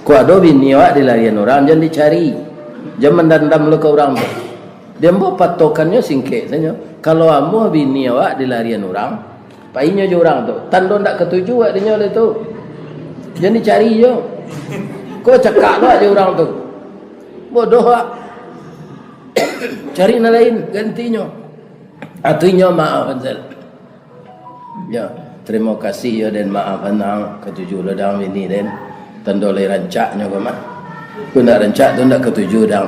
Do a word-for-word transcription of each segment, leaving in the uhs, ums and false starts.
Kok ado bini awak dilarian urang, jan dicari. Jan mandandam lo ka urang tu. Di ambo patokannyo singkek sajo. Kalau amuah bini awak dilarian urang, painyo jo urang tu. Tando ndak katuju awak dinyo lai tu. Jan dicari jo. Ko cakak lo jo urang tu. Bodoh awak. Cari nan lain gantinyo. Atu inyo maaf, Ansel. Yo, tarimo kasih yo, den, maaf, anang katuju lo dang bini den. Tando lai rancaknyo ko mah. Ko ndak rancak tu ndak katuju dang.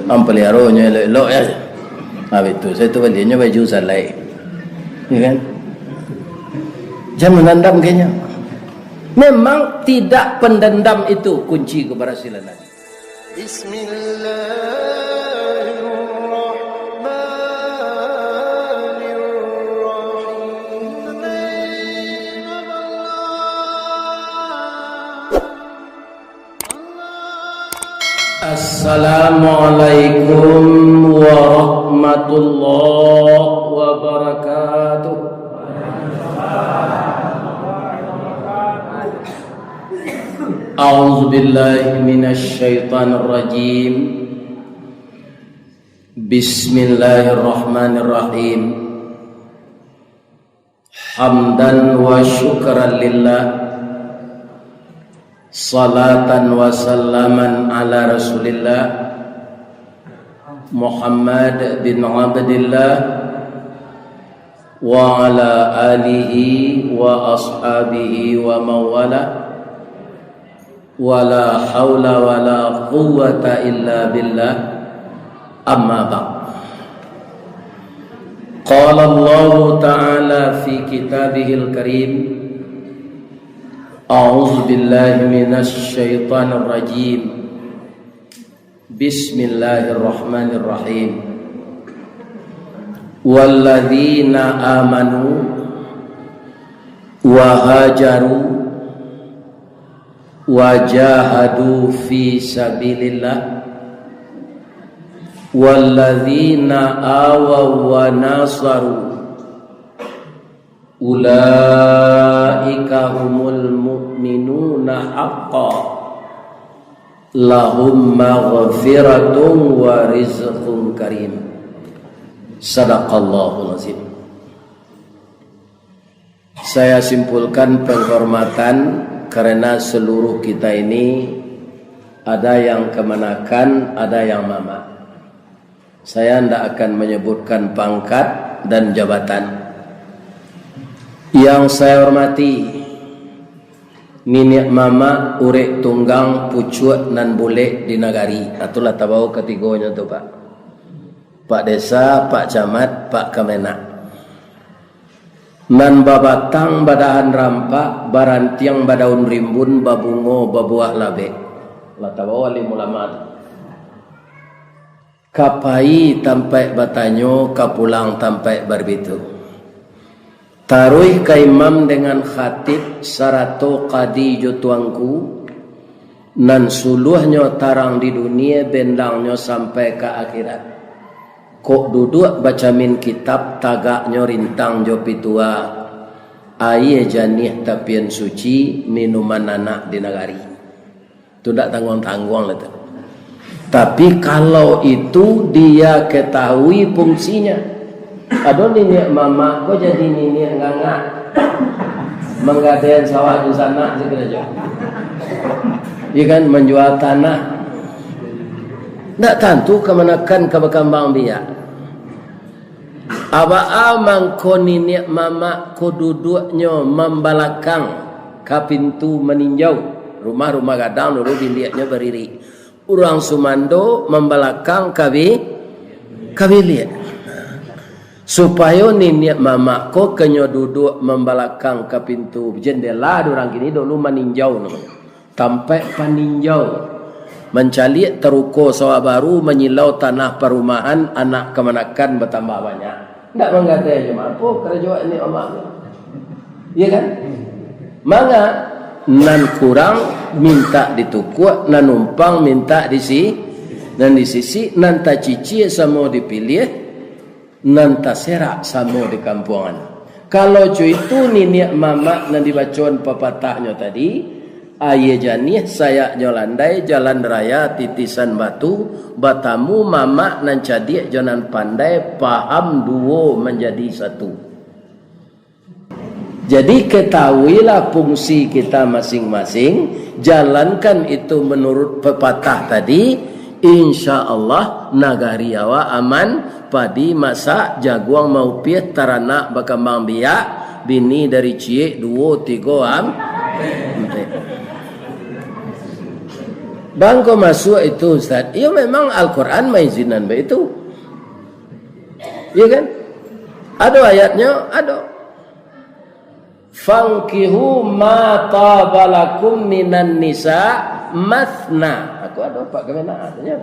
Ampaliaronyo elok-elok yo. Habis tu, saya tu baliannyo baju salai. Ya kan? Jan mandandam kayaknya. Memang tidak pendendam itu kunci keberhasilan nanti. Bismillahirrahmanirrahim. Assalamualaikum warahmatullahi wabarakatuh. A'udzubillahi minasyaitonirrajim. Bismillahirrahmanirrahim. Hamdan wa syukran lillah. Salatan wa salaman ala Rasulillah Muhammad bin Abdillah wa ala alihi wa ashabihi wa mawala. Wala haula wala quwwata illa billah. Amma ba'd. Qala Allahu ta'ala fi kitabihil karim. A'udzu billahi minasy syaithanir rajim. Bismillahirrahmanirrahim. Walladzina amanu wa hajaru wa jahadu fi sabilillah, walladzina awaw wa nasaru, ulaika humul mu'minuna haqqan, lahum maghfiratun wa rizqun karim. Sadaqallahul azim. Saya simpulkan penghormatan karena seluruh kita ini ada yang kamanakan, ada yang mamak. Saya ndak akan menyebutkan pangkat dan jabatan. Yang saya hormati, niniak mamak urek tunggang pucuak nan bulek di nagari. Itulah tabau katigonyo tu, Pak. Pak Desa, Pak Camat, Pak Kamenag. Nan babatang badahan rampak, barantiang badaun rimbun, babungo babuah labek. Lah tabau alim ulama tu. Ka pai tampaik batanyo, ka pulang tampaik barbitu. Taruih ka imam dengan khatib, sarato kadi jo tuanku, nan suluahnyo tarang di dunie, bendangnyo sampai ka akhirat. Kok duduak bacamin kitab, tagaknyo rintang jo pitua, aia janiah tapian suci, minuman anak di nagari. Tu ndak tangguang-tangguang lah tu. Tapi kalau itu dia ketahui fungsinya. Ado niniak mamak ko jadi niniak ngangak. Manggadaian sawah dunsanak se karajo. Iyo kan, manjual tanah. Ndak tantu kamanakan ka bakambang biak. Abaa mangko niniak mamak ko duduaknyo mambalakang ka pintu maninjau. Rumah-rumah gadang dulu biliaknyo baririk. Urang sumando mambalakang ka bi-, ka biliak. Supayo niniak mamak ko kanyo duduak mambalakang ka pintu jendela, di urang kini dulu maninjau namonyo. Tampaik paninjau. Mancaliak taruko sawah baru, manyilau tanah parumahan, anak kamanakan batambah banyak. Ndak manggadai jo apo karajo niniak mamak tu. Iyo kan? Manga, nan kurang mintak ditukuak, nan numpang mintak disi-, nan disisik, nan tacicia samo dipiliah, nan taserak samo dikampuangan. Kalau co itu niniak mamak nan dibacoan papatahnyo tadi, Aia janiah sayaknyo landai, jalan raya titisan batu, batamu mamak nan cadiak jo nan pandai, paham duo manjadi satu. Jadi, ketahuilah fungsi kita masing-masing, jalankan itu menurut pepatah tadi, insya Allah nagari awak aman, padi masak, jaguang maupiah, taranak bakambang biak, bini dari ciek, duo, tigo, am-, ampek. Bangko masuak itu, Ustaz. Iyo, memang Al-Quran maizinan baitu. Iyo kan? Ado ayatnyo, ado. "Fankihu ma taba lakum minan nisa matsna." Aku ado pak kemana katanya.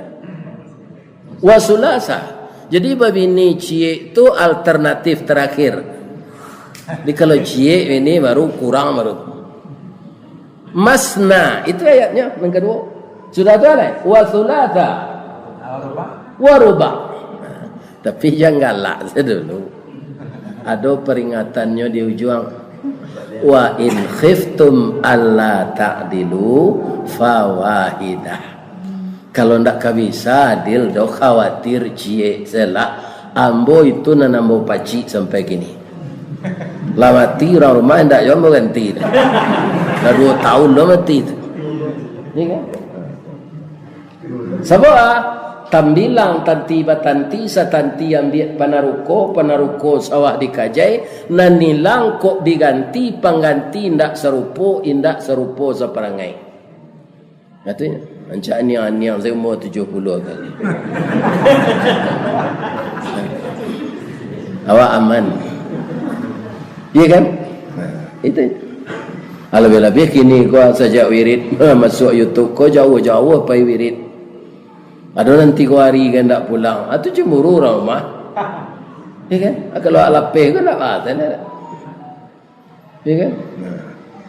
"Wa sulasa." Jadi, babini ciek tu alternatif terakhir. Jadi, kalau ciek ini baru kurang baru. "Masna," itu ayatnya yang kedua. Sudah tu lah. "Wa sulasa." "Wa ruba." Tapi jan galak sajo dulu. Ado peringatannyo di ujuang. "Wa in khiftum alla ta'dilu fawahidah." Kalau ndak ka bisa adil doh, khawatir ciek salah, ambo itu nan ambo pacik sampai kini. Lah mati urang rumah, ndak juo ambo ganti tu. Lah duo taun lo mati tu. Iyo kan? Sabab ah, tambilang tanti batanti, satanti ambiak panaruko, panaruko sawah dikajai, nan ilang kok diganti, pangganti indak sarupo, indak sarupo saparangai. Katonyo, rancak aniang-aniang saumua tujuah puluah kali. Awak aman. Iyo kan? Nah, itu. Alabiah-labiah kini ko sajak wirid masuak YouTube ko jauah-jauah pai wirid. Ado nan tigo hari ka indak pulang. Ah, tu cemburu urang rumah. Iyo kan? Ah, kalau lapeh ko indak bahas, indak. Iyo kan? Nah,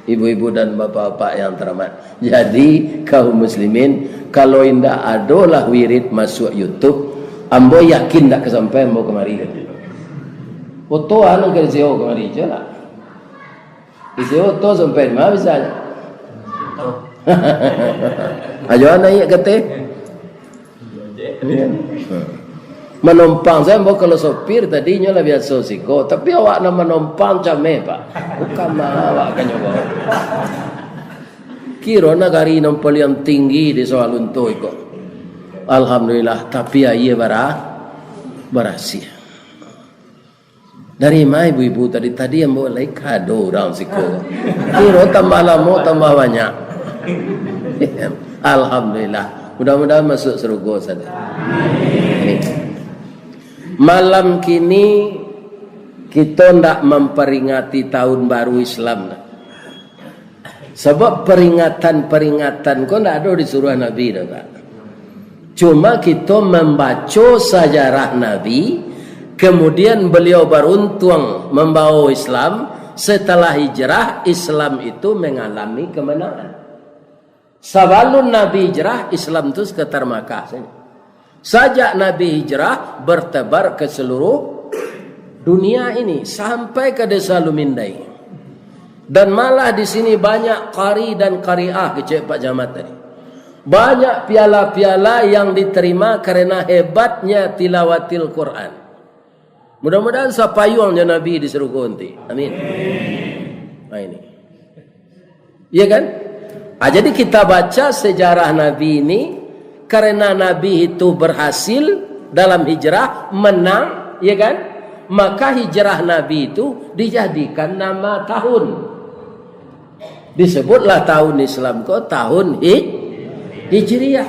ibu-ibu dan bapak-bapak yang terhormat. Jadi, kaum muslimin, kalau indak adolah wirid masuak YouTube, ambo yakin ndak ka sampai ambo kamari. Oto anu ka disewa kamari, cubo lah. Disewa oto sampai di ma bisa? Ajo naiak ka ateh. Manompang sajo ambo, kalau sopir tadinyo lah biaso siko, tapi awak nan manompang cameh, Pak. Bukan mah awak ka nyo bawa. Kiro nagari nan paliang tinggi di Sawah Lunto iko. Alhamdulillah, tapi aia bara-, barasiah. Dari ma ibu-ibu tadi? Tadi ambo lai kado urang siko. Kiro tambah lamo, tambah banyak. Alhamdulillah. Mudah-mudahan masuak sarugo sajo. Amin. Malam kini, kito ndak mamperingati tahun baru Islam. Sabab peringatan-peringatan ko ndak ado disuruah Nabi doh, Pak. Cuma kito mambaco sajarah Nabi, kemudian beliau baruntuang mambawa Islam, setelah hijrah, Islam itu mengalami kemenangan. Sabalun Nabi hijrah, Islam tu sekitar Makkah sajo. Sajak Nabi hijrah, bertebar ke seluruh dunia ini, sampai ke Desa Lumindai. Dan malah di sini banyak qari dan qariah, kecek Pak Camat tadi. Banyak piala-piala yang diterima karena hebatnya tilawatil Quran. Mudah-mudahan sapayuang jo Nabi di sarugo nanti. Amin. Nah, ini. Iya kan? Ah, jadi kita baca sejarah Nabi ini, karena Nabi itu berhasil dalam hijrah, menang, ya kan? Maka hijrah Nabi itu dijadikan nama tahun. Disebutlah tahun Islam ko tahun Hij-, Hijriah.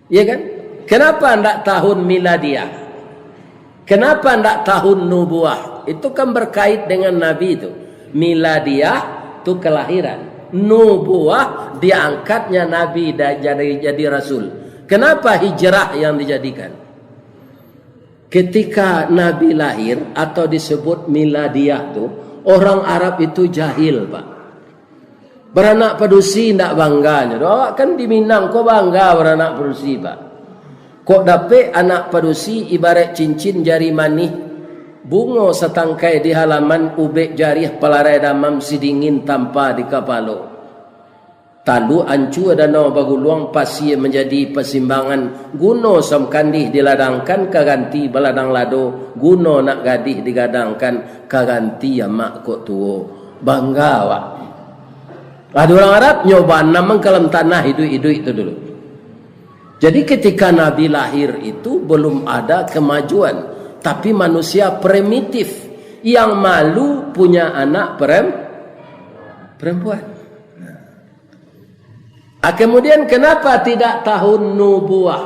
Ya kan? Kenapa ndak tahun miladiah? Kenapa ndak tahun nubuah? Itu kan berkait dengan Nabi itu. Miladiah tu kelahiran. Nubuah diangkatnya Nabi da-, jadi, jadi rasul. Kenapa hijrah yang dijadikan? Ketika Nabi lahir atau disebut miladiah tu, orang Arab itu jahil, Pak. Baranak padusi indak bangganyo doh. Awak kan di Minang ko bangga baranak padusi, Pak. Kok dapek anak padusi ibarat cincin jari manih, bungo satangkai di halaman, ubek jariah palarai damam, sidingin tampa di kapalo. Taluk ancua danau baguluang, pasie manjadi pasimbangan, guno samakandih diladangkan, ka ganti baladang lado, guno anak gadih digadangkan, ka ganti amak kok tuo. Bangga awak. Ado urang Arab nyo banam ka dalam tanah iduik-iduik tu dulu. Jadi, ketika Nabi lahir itu belum ada kemajuan, tapi manusia primitif yang malu punya anak perem-, perempuan. Ah, kemudian, kenapa tidak tahun nubuah?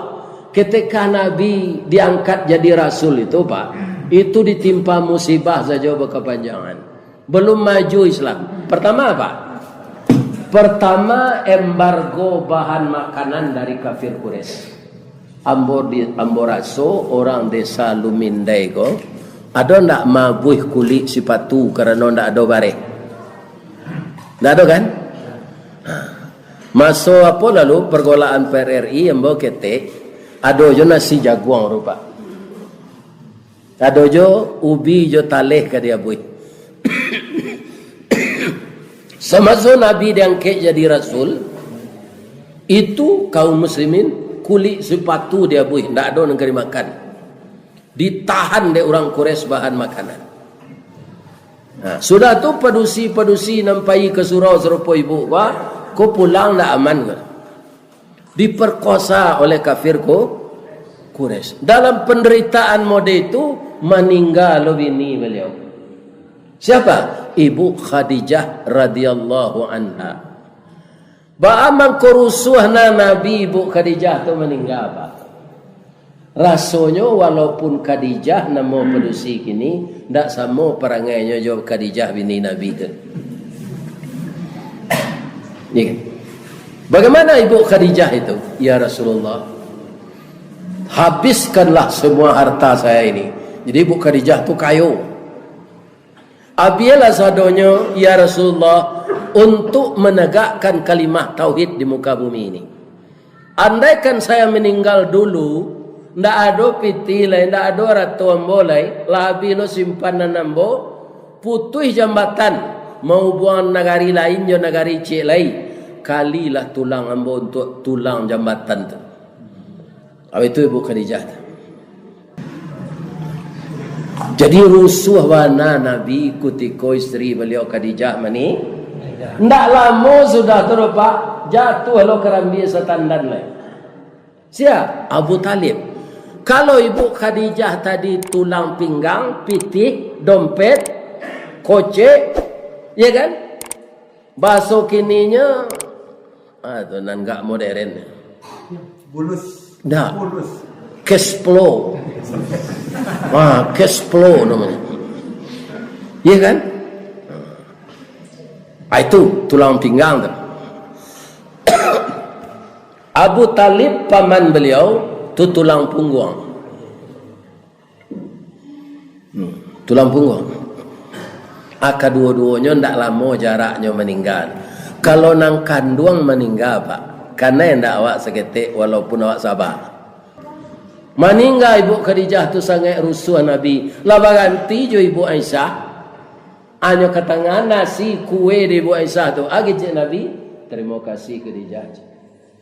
Ketika Nabi diangkat jadi rasul itu, Pak, itu ditimpa musibah saja bakapanjangan. Belum maju Islam. Pertama apa? Pertama, embargo bahan makanan dari kafir Quraisy. Ambo di, ambo raso orang desa Lumindai ko, ado ndak mabuih kulik sipatu karano ndak ado bareh? Ndak ado, kan? Ha. Maso apo lalu pergolakan P R R I, ambo ketek, ado jo nasi jaguang tu, Pak. Ado jo ubi jo taleh ka diabuih. Samaso Nabi diangkek jadi rasul, itu kaum muslimin kulik sipatu diabuih, ndak ado nan ka dimakan. Ditahan dek urang Quraisy bahan makanan. Nah, sudah tu padusi-padusi nan pai ka surau sarupo ibu ko, ko pulang ndak aman ko. Diperkosa oleh kafir ko, Quraisy. Dalam penderitaan mode itu, maningga lo bini baliau. Siapa? Ibu Khadijah radhiyallahu anha. Baa mangko rusuahna Nabi, Ibu Khadijah tu maningga, Pak? Rasonyo, walaupun Khadijah namo padusi kini, ndak samo parangainyo jo Khadijah bini Nabi tu. Ya kan? Bagaimana Ibu Khadijah itu? "Ya Rasulullah, habiskanlah semua harta saya ini." Jadi, Ibu Khadijah tu kayo. "Abialah sadonyo, ya Rasulullah, untuk menegakkan kalimah tauhid di muka bumi ini. Andaikan saya meninggal dulu, ndak ado pitih lai, ndak ado arato ambo lai, lah abih lo simpanan ambo, putuih jambatan, mahubuangan nagari lain jo nagari ciek lai, kalilah tulang ambo untuak tulang jambatan tu." Apa itu Ibu Khadijah tu? Jadi, rusuah bana Nabi kutiko isteri baliau Khadijah mani-, ndak lamo sudah tu, Pak, jatuah lo karambia satandan lai. Sia? Abu Talib. Kalau Ibu Khadijah tadi tulang pinggang, pitih, dompet, kocek, ya kan? Bahaso kininyo, ah, tu nan gak modern. Bulus. Ndak. Bulus. Cash flow. Ah, cash flow namanya. Iya kan? Ah, itu tulang pinggang tu. Abu Talib paman beliau tu tulang pungguang. Hmm, tulang pungguang. Ah, kaduo-duonyo ndak lamo jaraknyo maningga. Kalau nan kanduang maningga, Pak, kanai ndak awak saketek walaupun awak saba? Maningga Ibu Khadijah tu sangaik rusuah Nabi. Lah baganti jo Ibu Aisyah. Anyo katangahan nasi kue di Ibu Aisyah tu. Ah, kecek Nabi, "Tarimo kasih Khadijah."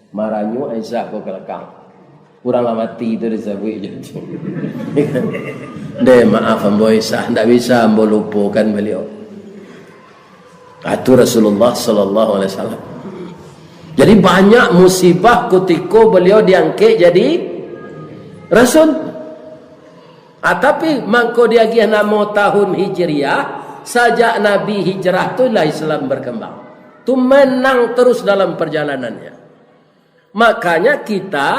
Maranyuak Aisyah ko ka balakang. Urang lah mati tu disabuik jo tu. Deh, maaf ambo Aisyah, ndak bisa ambo lupokan baliau. Ah, tu Rasulullah sallallahu alaihi wasallam. Jadi, banyak musibah kutiko baliau diangkek jadi rasul. Ah, tapi mangko diagiah namo tahun Hijriah, sajak Nabi hijrah tu lah Islam berkembang. Tu menang terus dalam perjalanannya. Makanya kita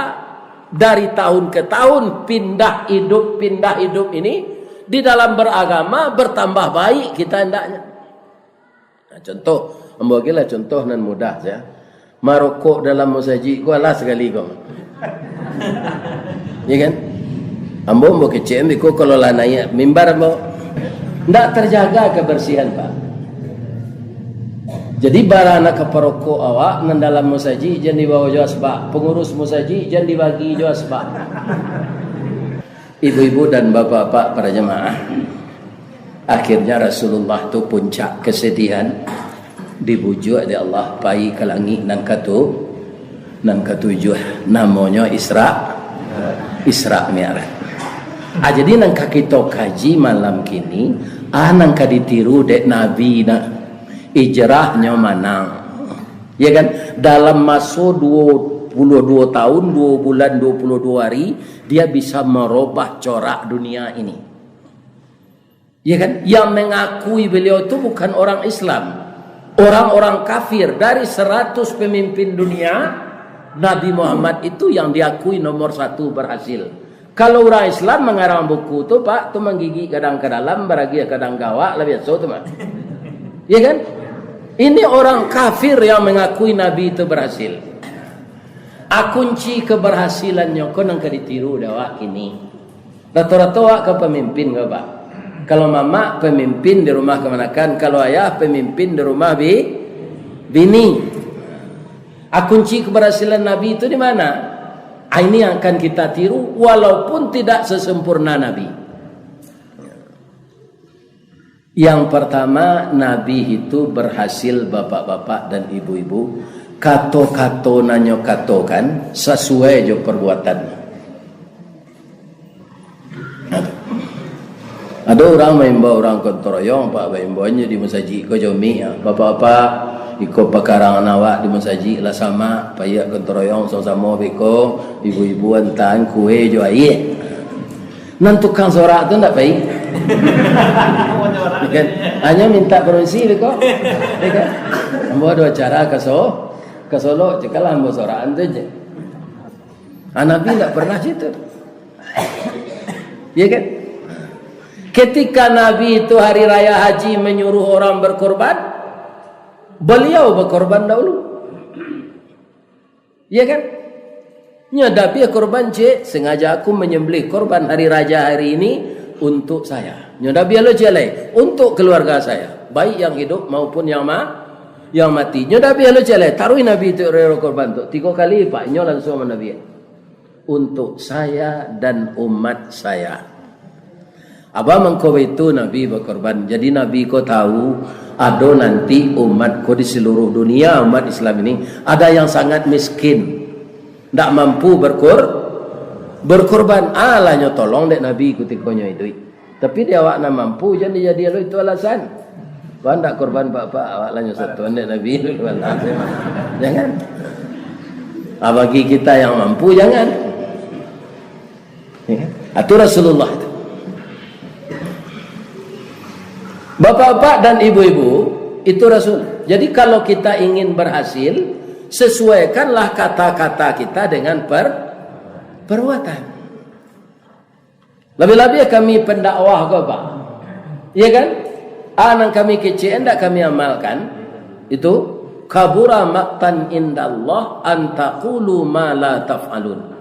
dari tahun ke tahun pindah hidup, pindah hidup ini di dalam beragama bertambah baik kita hendaknya. Nah, contoh, ambo agiahlah contoh nan mudah saja. Marokok dalam musajik ko alah sakali ko. Ya kan? Ambo, ambo kecek, ambo iko kalau lah naiak mimbar ambo. Ndak terjaga kebersihan, Pak. Jadi, bara nan ka parokok awak nan dalam musajik jan dibawa jo asbak, pengurus musajik jan dibagi jo asbak. Ibu-ibu dan bapak-bapak para jemaah, akhirnya Rasulullah tu puncak kesedihan. Dibujuak dek Allah pai ka langik nan katu-, nan katujuah, namonyo Isra, Isra Mi'raj. Ah, jadi nan ka kito kaji malam kini, ah, nan ka ditiru dek Nabi nak, ijrahnyo manang. Ya kan? Dalam maso duo puluah duo tahun, duo bulan, duo puluah duo hari, dia bisa merubah corak dunia ini. Ya kan? Yang mengakui beliau tu bukan orang Islam. Orang-orang kafir. Dari seratus pemimpin dunia, Nabi Muhammad itu yang diakui nomor satu berhasil. Kalau orang Islam mengarang buku tu, Pak, tu manggigik gadang ka dalam, baragiah gadang ka awak, lah biaso tu mah. Ya kan? Ini orang kafir yang mengakui Nabi itu berhasil. Ah, kunci keberhasilannya ko nan ka ditiru dek awak kini. Rato-rato awak ka pamimpin ko, Pak. Kalau mamak pamimpin di rumah kamanakan, kalau ayah pamimpin di rumah bi-, bini. Ah, kunci keberhasilan Nabi itu di mana? Ah, ini yang akan kita tiru, walaupun tidak sesempurna Nabi. Yang pertama, Nabi itu berhasil, bapak-bapak dan ibu-ibu, kato-kato nan nyo katokan sasuai jo perbuatan. Ado urang maimbau urang gotong royong, Pak, baimbau nyo di masajik ko jomik, ah, "Bapak-bapak, iko pakarangan awak di masajik lah samak, paiak gotong royong samo-samo beko, ibu-ibu antaan kue jo aia." Nan tukang sorak tu ndak pai. Kan? Hanyo mintak permisi beko. Ya kan? Ambo ado acara ka So-, ka Solok, cekalah ambo sorakan tu je. Ah, Nabi ndak pernah situ. Ya kan? Ketika Nabi itu hari raya haji menyuruh orang berkorban, beliau berkorban dahulu. Ya kan? Nyo dah habih korban, cek, sengaja aku menyembelih korban hari raja hari ini untuk saya. Nyo dah habih lo, cek lai, untuk keluarga saya, baik yang hidup maupun yang ma-, yang mati. Nyo dah habih lo, cek lai, taruih Nabi tu rero korban tu tigo kali, Pak. Nyo langsung sama Nabi. Untuk saya dan umat saya. Abah mangko baitu Nabi bakorban. Jadi Nabi ko tahu ado nanti umat ko di seluruh dunia, umat Islam ini, ada yang sangat miskin, ndak mampu berkor-, berkorban. Alah nyo tolong dek Nabi kutiko nyo iduik. Tapi di awak nan mampu, jan dijadian lo itu alasan. Wah, ndak korban apak-apak, awak lah nyo satuan dek Nabi dulu, alah. Jangan. Ah, bagi kita yang mampu, jangan. Ya kan? Ah, tu Rasulullah itu. Bapak-bapak dan ibu-ibu, itu Rasul. Jadi, kalau kita ingin berhasil, sesuaikanlah kata-kata kita dengan per-, perbuatan. Labiah-labiah kami pendakwah ko, Pak. Iya kan? Ah, nan kami kecek, ndak kami amalkan. Itu, "Kabura maqtan indallah an taqulu ma la taf'alun."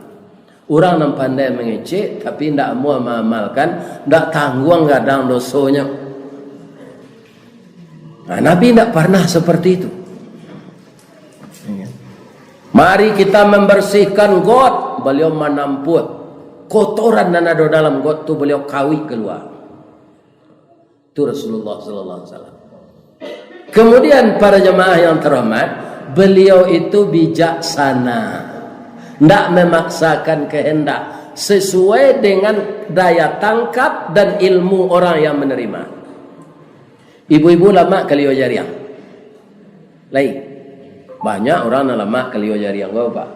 Urang nan pandai mangecek, tapi ndak amuah maamalkan, ndak tangguang gadang dosonyo. Nah, Nabi ndak pernah seperti itu. Mari kita membersihkan got, beliau manampuah kotoran nan ado dalam got tu, beliau kawik keluar. Itu Rasulullah sallallahu alaihi wasallam. Kemudian, para jemaah yang terhormat, beliau itu bijaksana, ndak memaksakan kehendak, sesuai dengan daya tangkap dan ilmu orang yang menerima. Ibu-ibu lamak kalio jariang. Lai. Banyak urang nan lamak kalio jariang ko, Pak.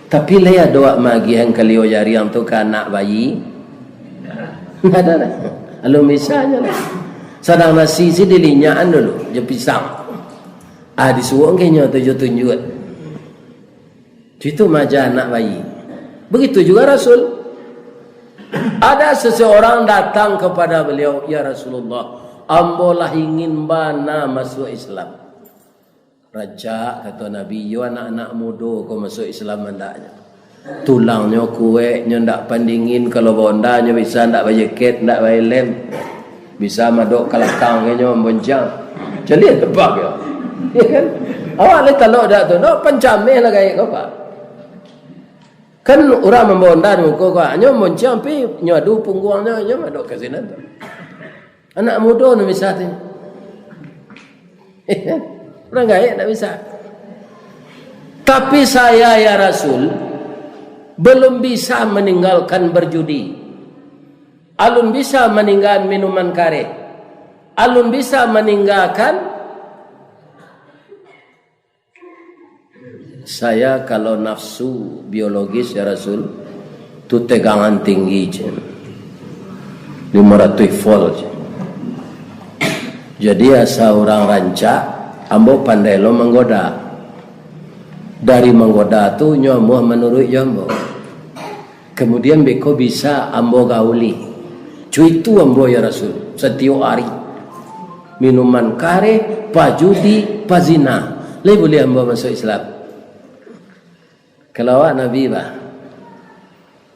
Tapi lai ado wak maagiahan kalio jariang tu ka anak bayi? Ndak ado lah. Alun bisa nyo lah. Sadang nasi si dilinyakan dulu, jo pisang. Ah, disuruah ngkenyo tu jo tunjuak. Itu maja anak bayi. Begitu juga Rasul. Ada seseorang datang kepada beliau, "Ya Rasulullah, ambo lah ingin bana masuk Islam." "Rancak," kato Nabi, "iyo anak-anak mudo ko masuk Islam andaknyo. Tulangnyo kuek, nyo ndak pandingin, kalau baonda nyo bisa ndak bajaket, ndak bahelem." Bisa madok ka lakang ka nyo, boncang. Caliak tebak yo. Ya kan? Awak lai talok dak tu, no, pancameh lah gaek ko, Pak. Kan urang mambawa onda di muko ko, nyo boncang, pi nyo adu pungguangnyo, nyo madok ka sinan tu. Anak mudo no misal tu. Ya kan? Urang gaek ndak bisa. Tapi saya, ya Rasul, belum bisa meninggalkan berjudi. Alun bisa maninggakan minuman kareh. Alun bisa maninggakan. Saya kalau nafsu biologis, ya Rasul, tu tegangan tinggi, cen. Limo ratuih volt, cen. Jadi asa urang rancak, ambo pandai lo manggoda. Dari manggoda tu, nyo amuah manuruik jo ambo. Kemudian beko bisa ambo gauli. Cuitu ambo, ya Rasul, satiok ari. Minuman kareh, pajudi, pazina. Lai buliah ambo masuak Islam. Kalau awak Nabi, bah.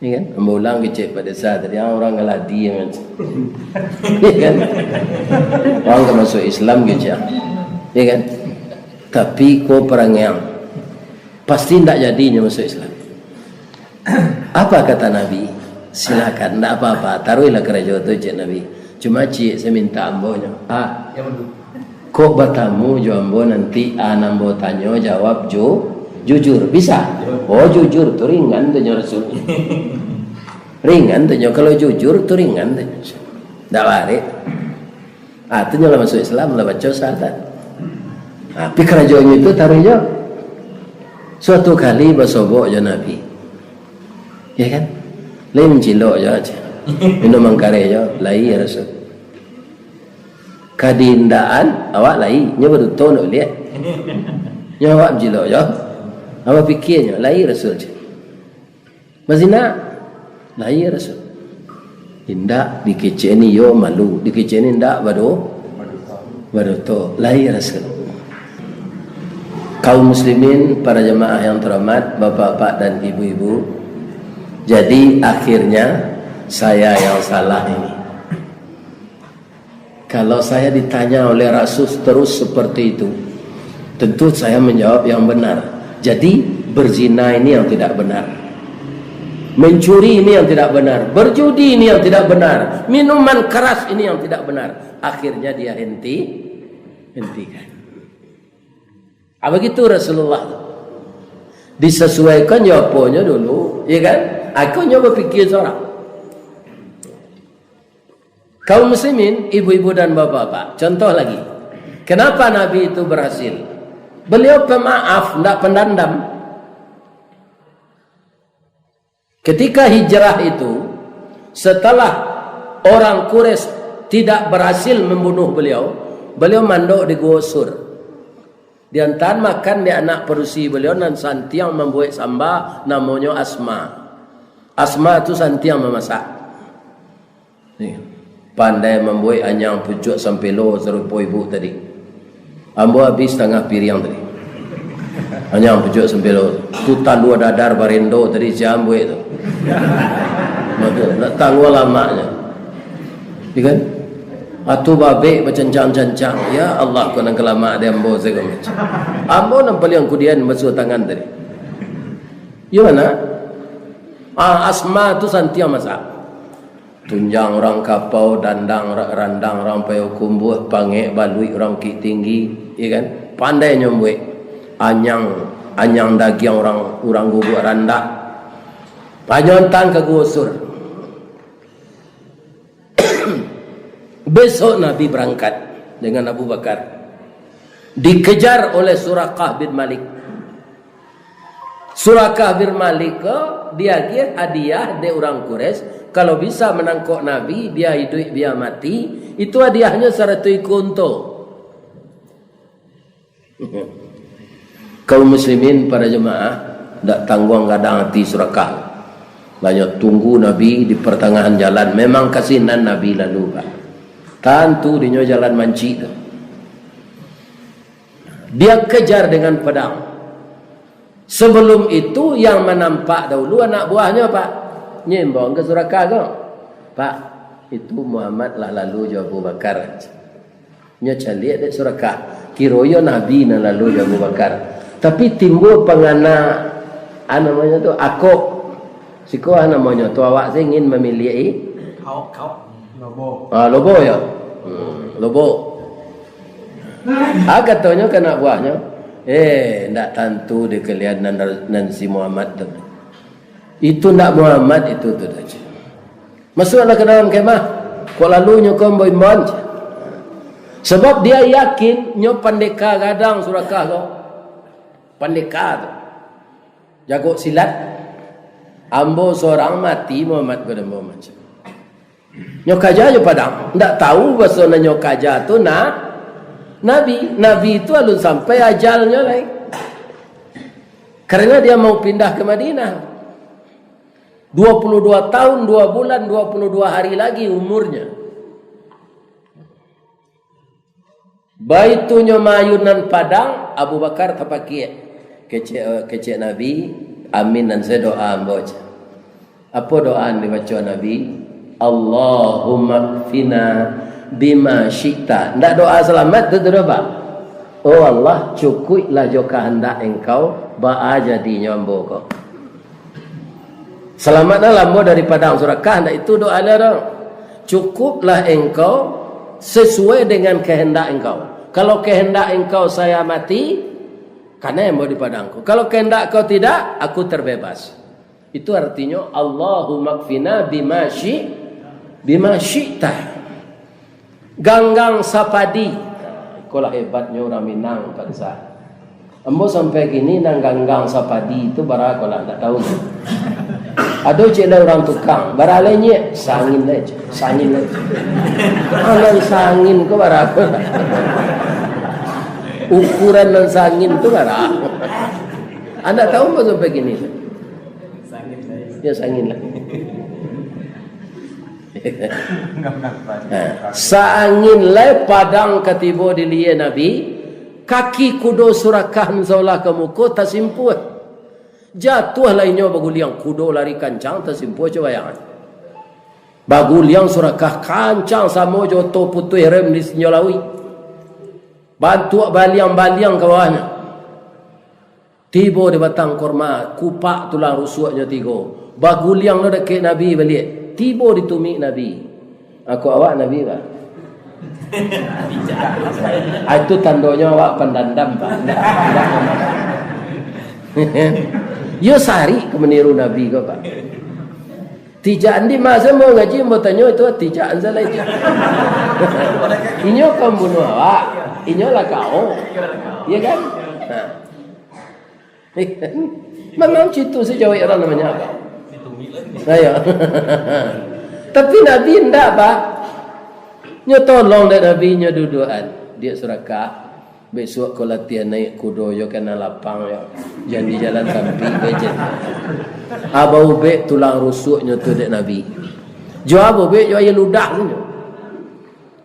Ya kan? Ambo ulang kecek Pak Desa tadi, ah, urang galadi, ya kan? Ya kan? Urang ka masuak Islam kecek. Ya kan? Tapi ko parangiang. Pasti ndak jadinyo masuak Islam. Apa kata Nabi? "Silakan, ndak apa-apa, taruihlah karajo tu," cek Nabi. "Cuma ciek saya minta ambo nyo. Ah, kok batamu jo ambo nanti, an ambo tanyo jawab ju-, jujur. Bisa?" "Oh, jujur tu ringan tu nyo Rasul." Ringan tu nyo, kalau jujur tu ringan tu nyo. Ndak barek. Ah, tu nyo lah masuak Islam, lah baco syahadat. Ah, tapi karajo inyo tu taruih jo. Suatu kali basobok jo Nabi. Ya kan? Lai mancilok jo, cek. Minum mangkareh jo, lai, ya Rasul. Ka diindakan, awak lai, nyo baduto ndak liek. Nyo awak mancilok jo. Awak pikia nyo, lai Rasul, cek. Bazina, lai Rasul. Indak, dikecek ni yo malu, dikecek ni indak bado-, badoto, lai Rasul. Kaum muslimin, para jemaah yang terhormat, bapak-bapak dan ibu-ibu, jadi akhirnya saya yang salah ini. Kalau saya ditanya oleh Rasul terus seperti itu, tentu saya menjawab yang benar. Jadi, berzina ini yang tidak benar. Mencuri ini yang tidak benar. Berjudi ini yang tidak benar. Minuman keras ini yang tidak benar. Akhirnya dia henti-, hentikan. Ah, begitu Rasulullah. Disesuaikan jo aponyo dulu, ya kan? Akhirnyo berpikir seorang. Kaum muslimin, ibu-ibu dan bapak-bapak, contoh lagi. Kenapa Nabi itu berhasil? Beliau pemaaf, ndak pendendam. Ketika hijrah itu, setelah orang Quraisy tidak berhasil membunuh beliau, beliau mandok di Gua Sur. Diantaan makan dek anak padusi beliau nan santiang mambuek samba, namonyo Asma. Asma tu santiang mamasak. Ni, pandai mambuek anyang pucuak sampelo sarupo ibu tadi. Ambo abih satangah piriang tadi. Anyang pucuak sampelo. Tu talua dadar barendo tadi sia ambuek tu. Mako, ndak tangguang lamaknyo. Ya kan? Atau babek bacancang-cancang. Ya Allah, ko nan ka lamak di ambo sajo. Ambo nan paliang kudian basuah tangan tadi. Yo, nak? Ah, Asma tu santiang masak. Tunjang urang kapau, dandang ra-, randang urang Payokumbuah, pangek baluik urang Bukiktinggi, ya kan? Pandai nyo mambuek. Anyang, anyang dagiang urang, urang Guguak Randak. Panyontang ka Gua Sur. Besok Nabi berangkat dengan Abu Bakar. Dikejar oleh Surakah bin Malik. Surakah bin Malik ko diagiah hadiah dek urang Quraisy, kalau bisa manangkok Nabi, bia iduik, bia mati, itu hadiahnyo saratuih ikua unto. Kaum muslimin, para jemaah, dak tangguang gadang ati Surakah. Banyak tunggu Nabi di pertengahan jalan, memang kasinan Nabi lalu, Pak. Tantu dinyo jalan mancik tu. Dia kejar dengan pedang. Sebelum itu, yang manampak dahulu anak buahnyo, Pak. Nyo imbau ka Surakah ko, "Pak, itu Muhammad lah lalu jo Abu Bakar." Nyo caliak dek Surakah. Kiro iyo Nabi nan lalu jo Abu Bakar. Tapi timbul pangana, a namonyo tu, akok. Siko a namonyo tu, awak se ingin mamiliak i? Kauk, kauk. Lobo. Ah, lobo yo. Hmm, lobo. Ah, katonyo ka anak buahnyo, "Eh, ndak tantu dek kalian nan, nan si Muhammad tu. Itu ndak Muhammad itu tu," dah. "Masuaklah ka dalam kemah. Kok lalu nyo ko ambo imbauan." Sabab dia yakin nyo pandeka gadang Surakah ko. Pandeka tu. Jago silat. "Ambo sorang mati Muhammad," kata Muhammad. Nyo kaja jo padang. Ndak tahu baso nan nyo kaja tu na-, Nabi. Nabi tu alun sampai ajalnyo lai. Karena dia mau pindah ke Madinah. Dua puluh dua tahun, dua bulan, dua puluh dua hari lagi umurnya. Baitu nyo maayun nan padang, Abu Bakar tapakiak. Kecek, kecek Nabi, "Amin nan sadoa ambo," cek. Apo doa nan dibaco Nabi? "Allahumma kfina bima syi'ta." Ndak doa salamat tu, tu doh, Pak. "Oh Allah, cukuiklah jo kahandak Engkau, baa jadinyo ambo ko." Salamatlah ambo dari padang Surakah, ndak itu doa dia tu. Cukuplah Engkau sesuai dengan kehendak Engkau. Kalau kehendak Engkau saya mati, kanai ambo di padang ko. Kalau kehendak Kau tidak, aku terbebas. Itu artinyo, "Allahumma kfina bima syi-, bima syi'ta." Ganggang sapadi. Ikolah hebatnyo urang Minang, Pak Desa. Ambo sampai kini nan ganggang sapadi tu bara ko lah, ndak tahu. Ado cek lai urang tukang, bara lai nyiak, sangin lai, cek, sangin lai. Ah, nan sangin ko bara ko lah. Ukuran nan sangin tu bara. Ah, ndak tahu ambo sampai kini. Ya, sangin lah. Nah, saangin lai padang ka tibo di liek Nabi, kaki kudo Surakah mansolah ka muko, tasimpuah. Jatuahlah inyo baguliang, kudo lari kancang, tasimpuah, cubo bayangkan. Baguliang Surakah kancang samo jo oto putuih rem di sinyo lauik. Bantuak baliang-baliang ka bawahnyo. Tibo di batang korma, kupak tulang rusuaknyo tigo. Baguliang lo dakek Nabi baliak. Tibo di tumik Nabi. Ako awak Nabi, Pak? Ah, itu tandonyo awak pandandam, Pak. Ndak, ndak. Yo sarik ka maniru Nabi ko, Pak. Tijak andi masa mau ngaji, mau tanyo itu, tijak ansa lai. Inyo ka mambunuah awak, inyo lah kao. Iya kan? Nah. Memang citu si jawek urang namonyo apo? Ayo. Tapi Nabi ndak, Pak. Nyo tolong dek Nabi, nyo duduakan. Diak Surakah. Bisuak ko latihan naiak kudo jo ka nan lapang yo. Jan di jalan tampik bae jan. Aba ubek tulang rusuaknyo tu dek Nabi. Jo aba ubek jo aia ludah tu nyo.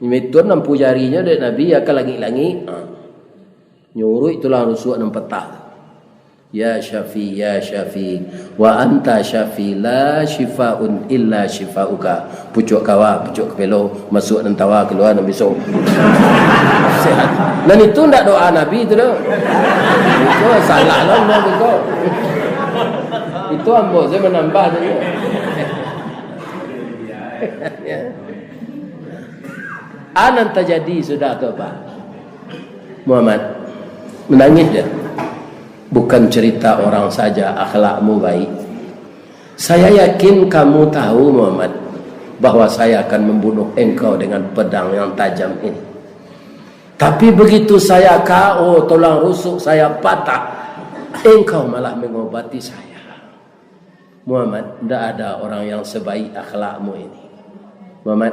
Mituan nampu jarinyo dek Nabi, yo ka langik-langik. Ha. Nyuruik tulang rusuak nan patah tu. Ya Syafi, ya Syafi, wa anta Syafi, la syifaun illa syifauka. Pucuak kawa, pucuak kapelo, masuak nan tawa, kalua nan biso. Sehat. Nan itu ndak doa Nabi tu doh. Itu salah lah, ambo tu. Itu ambo sajo manambah tu. Ya. A nan tajadi sudah tu, Pak Muhammad, manangih je. Bukan cerita orang saja akhlakmu baik. Saya yakin kamu tahu, Muhammad, bahwa saya akan membunuh engkau dengan pedang yang tajam ini. Tapi begitu saya K O, tulang rusuk saya patah, engkau malah mengobati saya. Muhammad, ndak ada orang yang sebaik akhlakmu ini. Muhammad,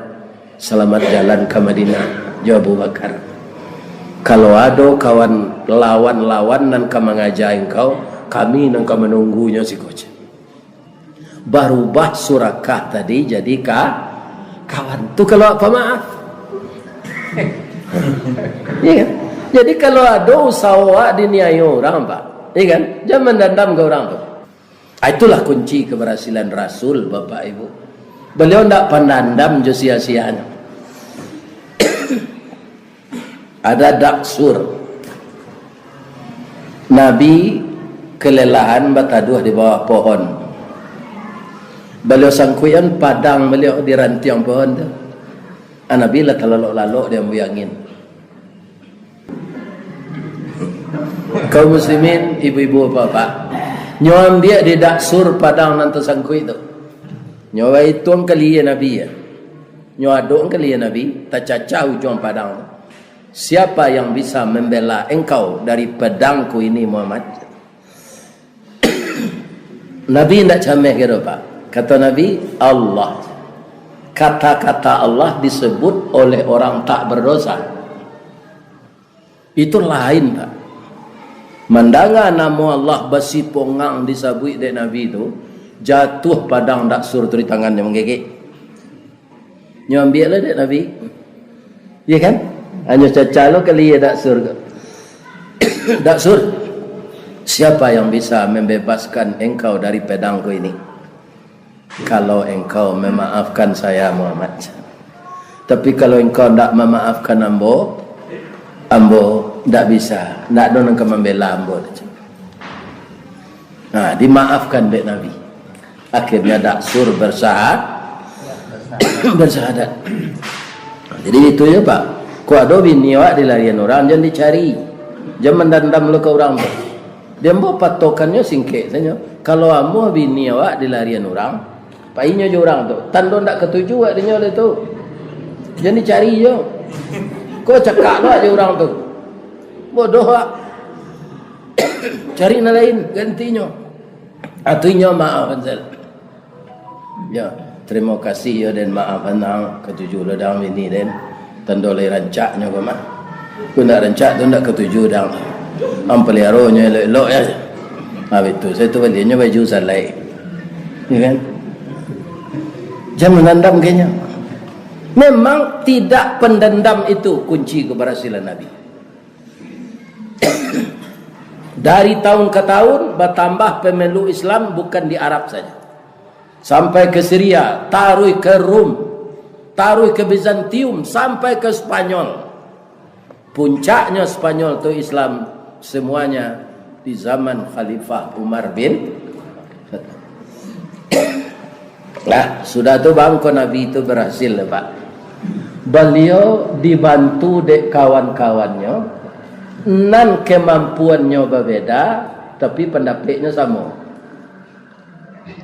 selamat jalan ka Madinah, jo Abu Bakar. Kalau ado kawan lawan-lawan nan ka mangaja engkau, kami nan ka manunggunyo siko. Barubah Surakah tadi jadi ka-, kawan. Tu kalau pamaaf. Iya kan? Jadi kalau ado usaho awak diniayo urang, Pak. Iya kan? Jan mandandam ka urang tu. Ah, itulah kunci keberhasilan Rasul, Bapak Ibu. Beliau ndak pandandam jo sia-sianyo. Ada daksur. Nabi kelelahan bataduah di bawah pohon. Baliau sangkuikan padang baliau di rantiang pohon tu. Ah, Nabi lah talalok-lalok diambuih angin. Kaum muslimin, ibu-ibu, bapak-bapak, nyo ambiak di Daksur padang nan tasangkuik tu. Nyo baituang kalia Nabi, ya. Nyo adok kalia Nabi, tacacah ujuang padang tu. "Siapa yang bisa membela engkau dari pedangku ini, Muhammad?" Nabi indak cameh kiro, Pak. Kato Nabi, "Allah." Kata-kata Allah disebut oleh orang tak berdosa. Itu lain, Pak. Mandanga namo Allah basipongang disabuik dek Nabi tu, jatuah padang Daksur tu di tangannyo manggegek. Nyo ambiak lah dek Nabi. Iya kan? Hanyo cacah lo kalia Daksur ko. "Daksur, siapa yang bisa membebaskan engkau dari pedangku ini?" "Kalau engkau memaafkan saya, Muhammad. Tapi kalau engkau ndak memaafkan ambo, ambo ndak bisa. Ndak ado nan ka mambela ambo." Nah, dimaafkan dek Nabi. Akhirnya Daksur bersahad-, bersahadat. Jadi itu ya, Pak. Kok ado bini awak dilarian urang, jan dicari. Jan mandandam lo ka urang tu. Di ambo patokannyo singkek sajo. Kalau ambo bini awak dilarian urang, painyo jo urang tu. Tando ndak katuju awak dinyo dek tu. Jan dicari jo. Ko cakak lo jo urang tu. Bodoh awak. Cari nan lain gantinyo. Atu inyo maaf, Ansel. Yo, tarimo kasih yo, den, maaf, anang, katuju lo dang bini den. Tando lai rancaknyo ko mah. Ko ndak rancak tu ndak katuju dang. Ang paliaronyo elok-elok ya. Ha, bitu. Saya tu balianyo baju salai. Ya kan? Jan mandandam kayaknya. Memang tidak, pendendam itu kunci keberhasilan Nabi. Dari tahun ke tahun, bertambah pemeluk Islam bukan di Arab saja. Sampai ke Syria, taruh ke Rum, taruh ke Bizantium, sampai ke Spanyol. Puncaknya Spanyol tu Islam semuanya di zaman Khalifah Umar bin Khattab. Nah, sudah tu bangko Nabi tu berhasil, Pak. Beliau dibantu dek kawan-kawannyo, nan kemampuannyo berbeda, tapi pendapeknyo samo.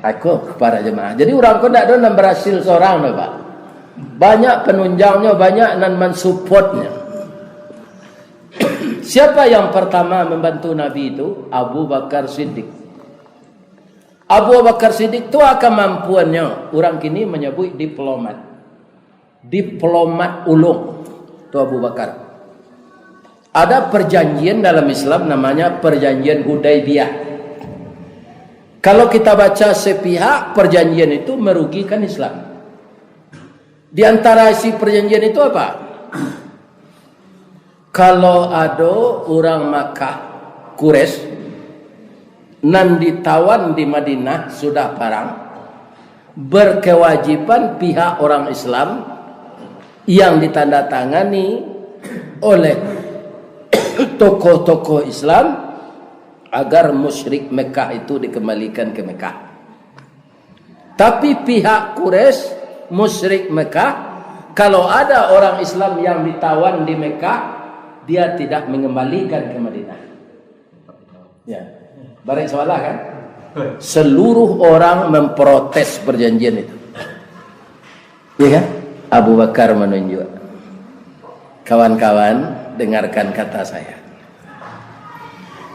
Aku, para jemaah. Jadi, urang ko ndak ado nan berhasil seorang doh, Pak. Banyak penunjangnyo, banyak nan mensupportnyo. Siapa yang pertama membantu Nabi itu? Abu Bakar Siddiq. Abu Bakar Siddiq tu kemampuannyo, urang kini menyebut diplomat. Diplomat ulung tu Abu Bakar. Ada perjanjian dalam Islam namanya Perjanjian Hudaibiyah. Kalau kita baca sepihak, perjanjian itu merugikan Islam. Di antara isi perjanjian itu apa? Kalau ado urang Makkah, Quraisy, nan ditawan di Madinah sudah parang, berkewajiban pihak orang Islam yang ditandatangani oleh tokoh-tokoh Islam agar musyrik Mekah itu dikembalikan ke Mekah. Tapi pihak Quraisy, musyrik Mekah, kalau ada orang Islam yang ditawan di Mekah, dia tidak mengembalikan ke Madinah. Ya. Barek sabalah kan? Seluruh orang memprotes perjanjian itu. Ya kan? Abu Bakar menunjuk. Kawan-kawan, dengarkan kata saya.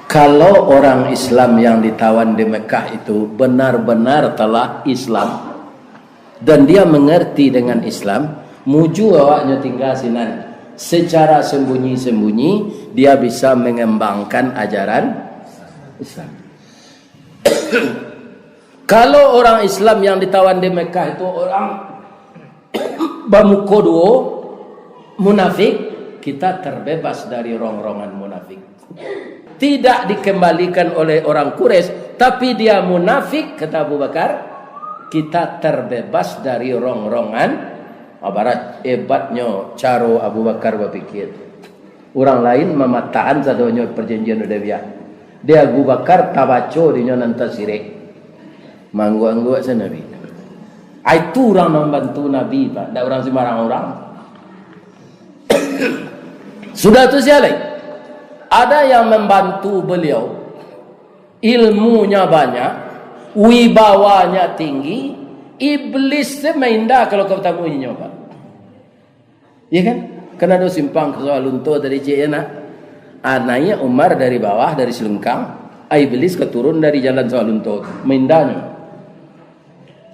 Kalau orang Islam yang ditawan di Mekah itu benar-benar telah Islam, dan dia mengerti dengan Islam, mujua awaknyo tingga sinan. Secara sembunyi-sembunyi, dia bisa mengembangkan ajaran Islam. Kalau orang Islam yang ditawan di Mekah itu orang bamuko duo, munafik, kita terbebas dari rongrongan munafik. Tidak dikembalikan oleh orang Quraisy, tapi dia munafik, kata Abu Bakar, kita terbebas dari rongrongan. Ibarat hebatnyo caro Abu Bakar bapikir. Urang lain mamatahan sadonyo perjanjian Hudaibiyah. Di Abu Bakar tabaco dinyo nan tasirek. Maangguak-angguak se Nabi. Ah, itu urang nan mambantu Nabi, Pak. Ndak urang sembarang urang. Sudah tu sia lai? Ada yang mambantu baliau, ilmunya banyak, wibawanya tinggi, iblis tu maindah kalau ka batamu inyo, Pak. Iya kan? Kan ado simpang ka Sawah Lunto tadi, ciek, ya nak? Ah, naiak Umar dari bawah, dari Silengkang, ah, iblis ka turun dari jalan Sawah Lunto, maindahnyo.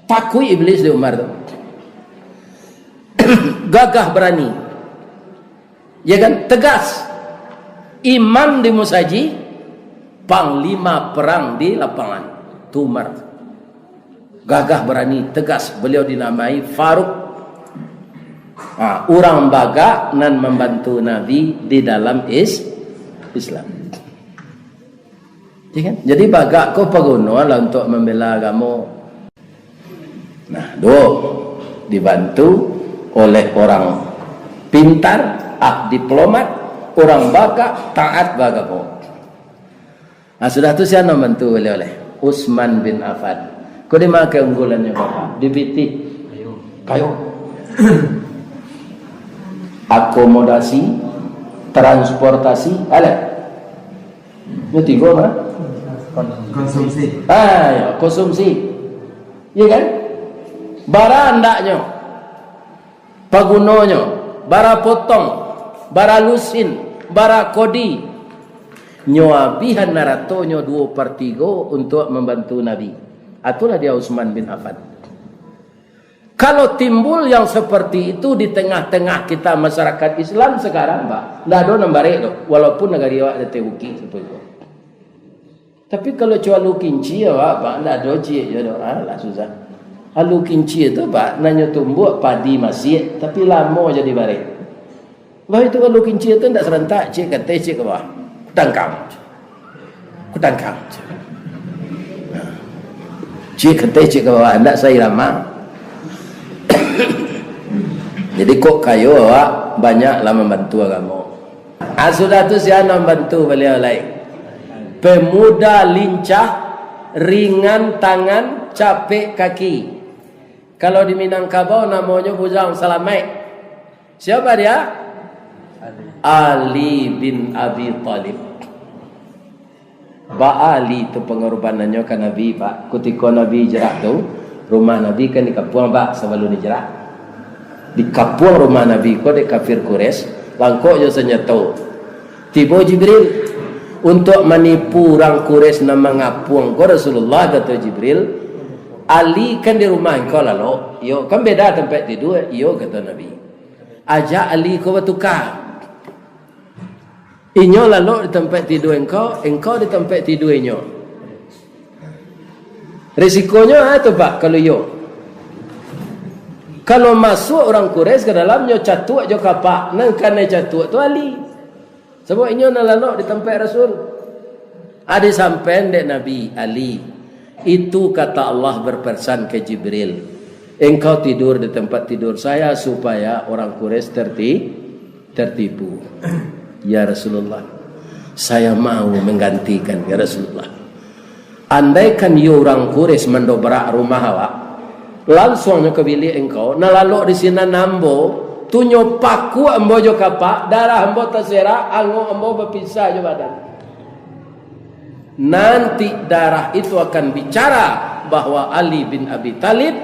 Takuik iblis di Umar tu. Gagah barani. Ya kan? Tegas. Imam di musajik, panglima perang di lapangan. Tu Umar. Gagah barani, tegas. Baliau dinamai Faruk. Ha, urang bagak nan mambantu Nabi di dalam is-, Islam. Ya kan? Jadi bagak ko paguno lah untuak mambela agamo. Nah, duo, dibantu oleh orang pintar, ah, diplomat, orang bagak, taat bagamo. Nah, sudah tu sia nan bantu baliau lai? Utsman bin Affan. Ko di ma keunggulannyo, Bapak? Di pitih. Kayo. Akomodasi, transportasi, alah. Yo tigo, ha? Konsumsi. Ah, yo, konsumsi. Iya kan? Bara andaknyo, pagunonyo, bara potong, bara lusin, bara kodi. Nyo abihan aratonyo duo per tigo untuak mambantu Nabi. Itulah dia Utsman bin Affan. Kalau timbul yang seperti itu di tengah-tengah kita masyarakat Islam sekarang, Pak, ndak ado nan barek doh, walaupun nagari awak di ateh bukik sato iko. Tapi kalau cuma alu kinci awak, Pak, ndak ado ciek jo doh, alah susah. Alu kinci tu, Pak, nan nyo tumbuak padi masiak, tapi lamo jadi barek. Bah itu alu kinci tu ndak sarantak, ciek ka ateh, ciek ka bawah. Kutangkang. Kutangkang. Ciek ka ateh, ciek ka bawah, ndak sairama. Jadi kok kayo awak banyak lah mambantu agamo. Ah, sudah tu sia nan bantu baliau lai? Pemuda lincah, ringan tangan, capek kaki. Kalau di Minangkabau namonyo Bujang Salamaik. Siapa dia? Ali bin Abi Thalib. Baa Ali tu pangorbanannyo ka Nabi, Pak. Kutiko Nabi hijrah tu, rumah Nabi kan di kampuang, Pak, sabalun hijrah. Di kampuang rumah Nabi ko dek kafir Quraisy, langkok jo sanjato. Tibo Jibril, "Untuak manipu urang Quraisy nan mangapuang ko, Rasulullah," kato Jibril, "Ali kan di rumah engkau lalok." "Iyo, kan beda tampek tidua." "Iyo," kato Nabi. "Ajak Ali ko batuka. Inyo lalok di tampek tidua engkau, engkau di tampek tidua inyo." Risikonyo a tu, Pak, kalau iyo. Kalau masuak urang Quraisy ka dalam, nyo catuak jo kapak, nan kanai catuak tu Ali. Sabab inyo nan lalok di tampek Rasul. Ado sampaian dek Nabi, "Ali, itu kata Allah berpesan ke Jibril, engkau tidur di tempat tidur saya supaya orang Quraisy terti-, tertipu." "Ya Rasulullah, saya mau menggantikan, ya Rasulullah. Andaikan iyo urang Quraisy mandobrak rumah awak, lansuang nyo ka biliak engkau, nan lalok di sinan ambo, tu nyo pakuak ambo jo kapak, darah ambo taserak, angok ambo bapisah jo badan. Nanti darah itu akan bicara bahwa Ali bin Abi Thalib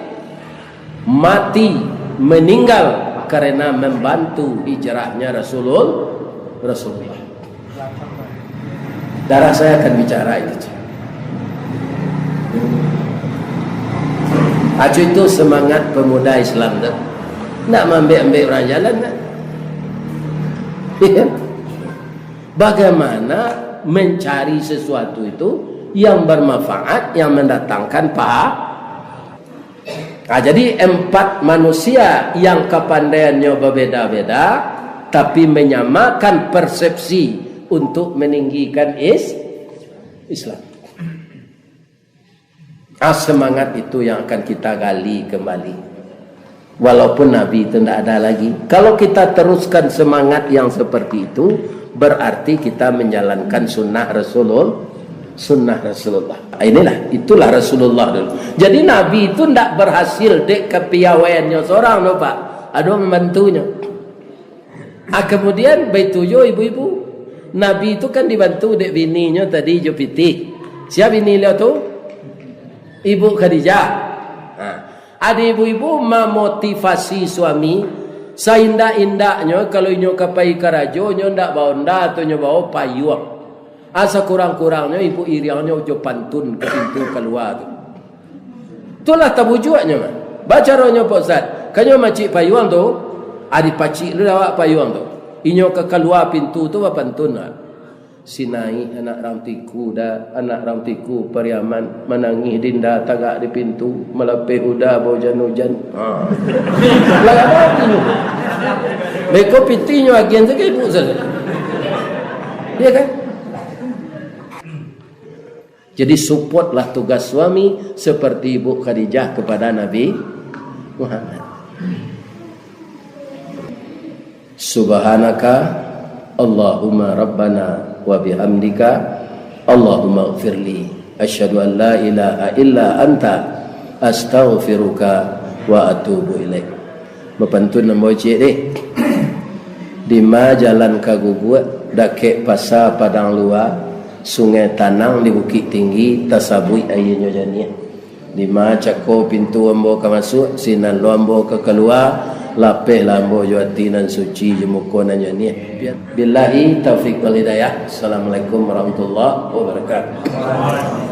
mati, meninggal karena membantu hijrahnya Rasulul-, Rasulullah. Darah saya akan bicara itu." Acu itu semangat pemuda Islam tu. Ndak maambek-ambek urang jalan, ndak. Iya. Bagaimana mencari sesuatu itu yang bermanfaat, yang mendatangkan paha-, Nah, jadi empat manusia yang kapandaiannyo babeda-beda, tapi menyamakan persepsi untuk meninggikan is-, Islam. Ah, semangat itu yang akan kita gali kembali. Walaupun Nabi itu ndak ada lagi. Kalau kita teruskan semangat yang seperti itu, berarti kita menjalankan sunnah Rasulul-, sunnah Rasulullah. Inilah, itulah Rasulullah dulu. Jadi Nabi itu ndak berhasil dek kapiawaiannyo sorang tu, Pak. Ado mambantunyo. Ah, kemudian baitu juo ibu-ibu. Nabi tu kan dibantu dek bininyo tadi jo pitih. Sia bini baliau tu? Ibu Khadijah. Ha. Ado ibu-ibu mamotivasi suami, saindak-indaknyo kalau inyo ka pai karajo, nyo ndak baonda atau nyo bawa payuang. Asa kurang-kurangnyo ibu iriangnyo jo pantun ka pintu kalua tu. Itulah tabujuaknyo mah. Bacaronyo, Pak Ustaz, kanyo macik payuang tu, ah, dipacik dulu awak payuang tu. Inyo ka kalua pintu tu bapantun lah. Sinaik anak rang tiku da, anak rang tiku Pariaman, manangih dinda tagak di pintu, malapeh uda baujan-ujan. Ha. Lah, apa artinyo? Beko pitihnyo agian sajo ibu sajo. Iya kan? Jadi, supportlah tugas suami seperti Ibu Khadijah kepada Nabi Muhammad. Subhanaka Allahumma Rabbana wa bihamdika, Allahumma gfirli. Asyhadu an la ilaha illa anta, astaghfiruka wa atubu ilaik. Bapantun ambo ciek deh. Dima jalan ka guguak, dakek pasa Padang Lua, sungai tanang di Bukik Tinggi, tasabuik aianyo janiah. Dima cako pintu ambo ka masuak, sinan lo ambo ka kalua, lapehlah ambo jo ati nan suci, jo muko nan janiah. Billahi taufik wal hidayah. Assalamualaikum warahmatullahi wabarakatuh.